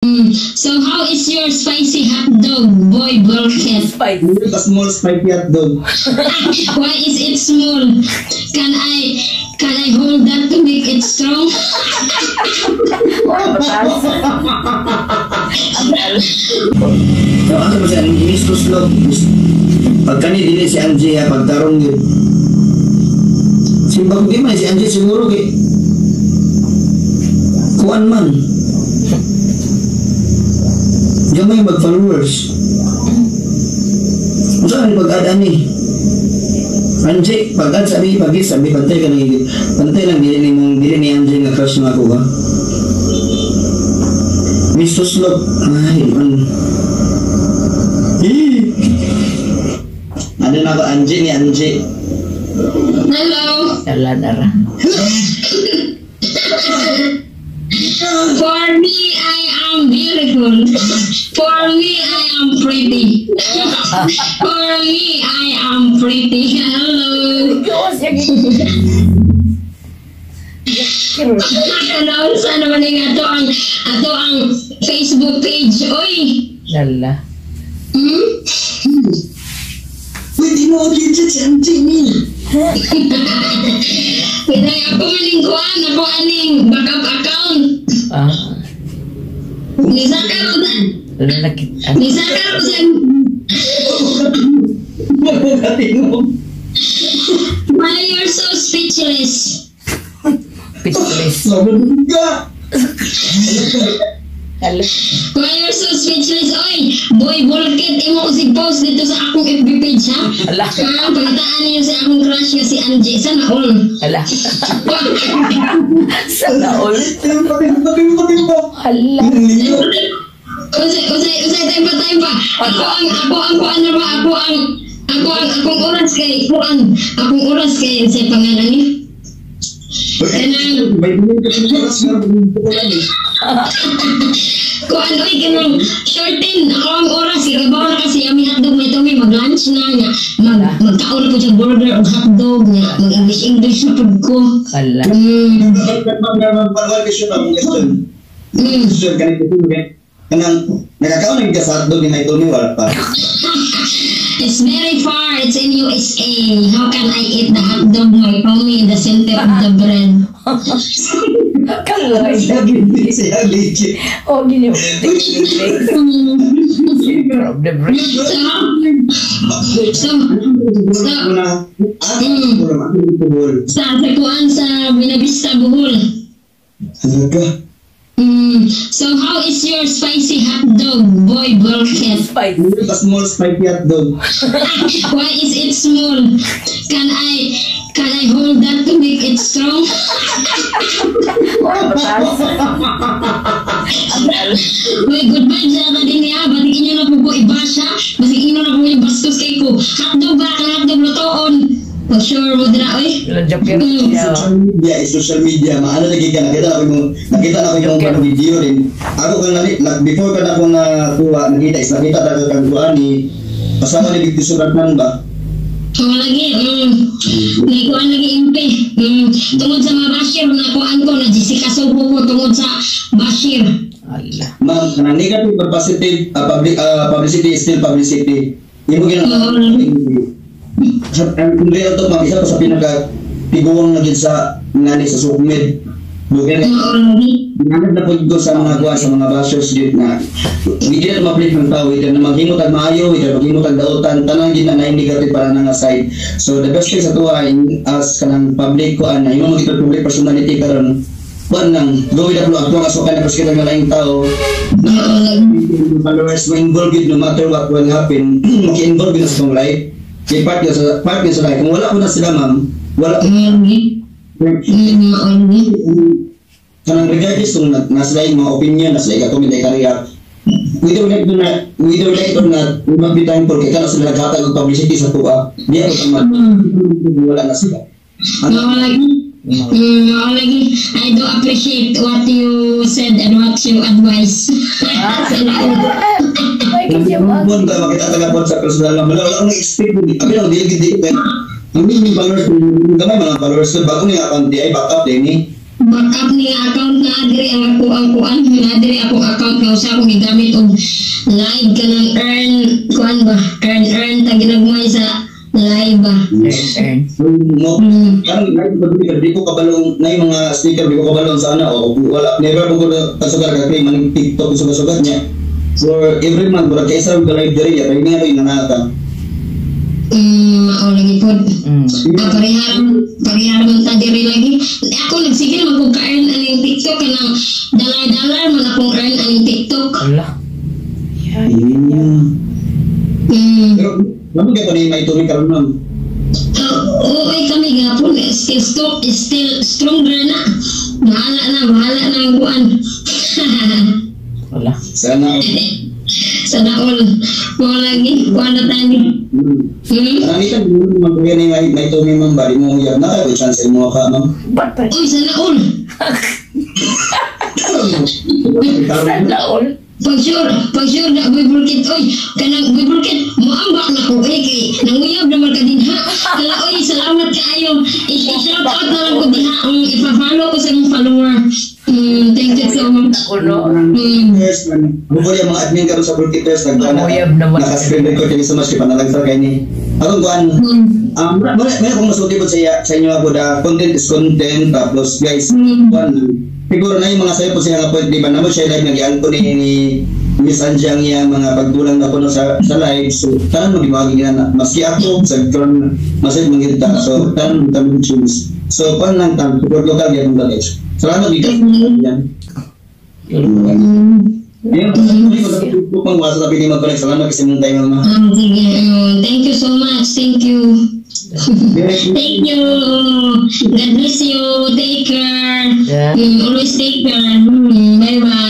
So how is your spicy hot dog, boy bullshit? Spice. A small spicy hot dog. Why is it small? Can I hold that to make it strong? Wala mataas. So, ano ba siya? Miss Tuslog. Pag kani dili si Angie ha, pagtarong yun. Simba ko di man si Angie siguro kay kuan man. Gamay mag-followers. Unsa man pag-add ani? Angie, pag-add sabi, pag sabi pantay ka nang pantay lang dili ni mong dili ni Angie nga crush na ako ba? Miss Tuslog. Ay, man. Eh. Ano na ako, Angie ni Angie. Hello. Wala na ra. For me, I am beautiful. For me, I am pretty. For me, I am pretty. Hello. Diyos, yung Ano naman yung ato ang Facebook page. Oy. Lala. Uy, di mo legit si Angie ni. Pinay ako maning kuan, ako aning backup account. Ah. Ni Sakar Wala na kita. Ni Sakar sa Why you're so speechless? Speechless. Sabi ka. Hala. Why you're so speechless? Oy, boy bulkit imo ko si post dito sa akong FB page, ha? Hala. Ha, pangitaan ninyo sa akong crush nga si Angie. Sana all. Hala. Sana all. Timba, timba, timba, timba. Hala. Usay, usay, usay, time pa, time pa. Ako ang, kuan na ba? Ako ang, akong oras kay, kuan, akong oras kay, sa pangalan ni. Kanang, May binigay ka sa oras nga, ko lang eh. Kuan, oy, kanang, shorten, ako ang oras, kay kabaw na kasi, yummy hotdog, may tumi, mag-lunch na, nga, magkaon na po siya burger o hotdog, nga, mag-English, English na po ko. Hala. One question, ma'am, question. Question, kanito, kanang, nakakaon ka sa hotdog ni May Tony, wala pa. It's very far. It's in USA. How can I eat the hot dog, my tummy, in the center of the bread? Kalay. Siya legit. Oh, gini mo. Center of the bread. So, sa kuan sa Buenavista, Bohol. Ano ka? So how is your spicy hot dog, boy bullshit? Spice. A small spicy hot dog. Why is it small? Can I hold that to make it strong? Wala mataas. Uy, good vibes na din niya. Basig inyo na po ko ibasha. Basig inyo na po yung bastos kay ko. Hotdog ba? Kang hotdog lutoon. Pag sure mo dira, oy. Walang joker. Social media is social media. Maano lagi ka nakita na ko yung mga video rin. Ako kang nali, before ka na akong nakuha, nakita is nakita talaga kang kuha ni asawa ni Big Suratan ba? Oo, lagi. May kuan lagi impe. Tungod sa mga basher na kuan ko na Jessica Sobo ko tungod sa basher. Ala. Ma'am, kanang negative or positive public publicity is still publicity. Imo ginang sa ang real to, ma'am, isa pa sa pinaka tiguang na gid sa ngani sa SOCMED. Dugan Oo, lagi. Nanad na pud ko sa mga kuha sa mga bashers gid na hindi na ma-flip ng tao ito na maghimo tag maayo ito maghimo tag dautan tanan gid na na negative para na nga side. So the best thing sa tuwa in as kanang public kuan na imo magito public personality karon kuan nang go with the flow ato nga so kana kita nga laing tao Oo, lagi. Followers mo involved gid no matter what will happen, maki-involve gid sa itong life kay part yun sa life. Kung wala ko na sila, ma'am, wala. Oo, lagi. Oo, lagi. Kanang regardless kung nasa lain mga opinion, nasa lain ka-comment ay ka-react, whether we like it or not, we must be thankful kay kana sila naghatag og publicity sa tuwa. Di ako tama. Wala na sila. Ano? Oo, lagi. Oo, lagi. I do appreciate what you said and what you advise. May kasi mo. Bon ba makita taga pod sa personal lang wala akong expect gud. Abi lang dili gid kay ang mga followers gamay mga followers bago niya account di ay backup din ni. Backup ni nga account na diri ang ako ang kuan na diri akong account nga usa akong gigamit og live kanang earn kuan ba, earn earn ta ginagmay sa live ba. Earn, earn. Mo karon live ba dili, di ko kabalo na yung mga sticker, di ko kabalo sa ana o wala, never ko ko kasugar ka kay man TikTok sugat-sugat niya. So every month murag kay isa ka live diri ya kay nga rin nanata. Mao lagi pod. Ah, pareha pareha man ta diri lagi. Ako nagsige man kog ka-earn aning TikTok, kanang dollar-dollar man akong earn aning TikTok. Wala. Yeah. Pero naman kay ni may tubig karon, ma'am? Oo, ay kami gapon still stock, still stronger na. Bahala na, bahala na ang kuan. Wala. Sana. Sana all. Mao lagi, kuan na tani. Anita, man kuya ni may tubig, ma'am, ba di mo uyab na kay chance mo ka, ma'am. Ba't pa? Uy, sana all. Sana all. Pag sure na Boy Burkit, oy, kanang Boy Burkit, moambak na ko eh, kay nanguyab naman ka din ha. Kala, oy, salamat kaayo. I-shout out na lang ko diha, ipa-follow ko sa imong follower. Thank you so much. Ako no. Yes, man. Hopefully, ang mga admin karon sa Burkiters nagkuan na Uyab naman. naka-screen record kami so much kay panalang sa kay ni. Atong kuan, may akong masulti po sa inyo ako da content is content, tapos guys, kuan siguro na yung mga sayo po siya nga point, di ba, namo siya live nagyan ko ni Miss Anjang iya mga pagdulang na ko no sa live. So tanan mo gimagi na maski ako sa karon masay mangita, so tanan mo kami choose, so kuan lang tam support local gyud guys. Salamat gid yan. Ayun, ko sa Facebook pang wasa tapi di mag-connect. Salamat kasi mong time, mama. Sige, thank you so much. Thank you. Thank you. God bless you. Take care. Yeah. Always take care. Bye-bye.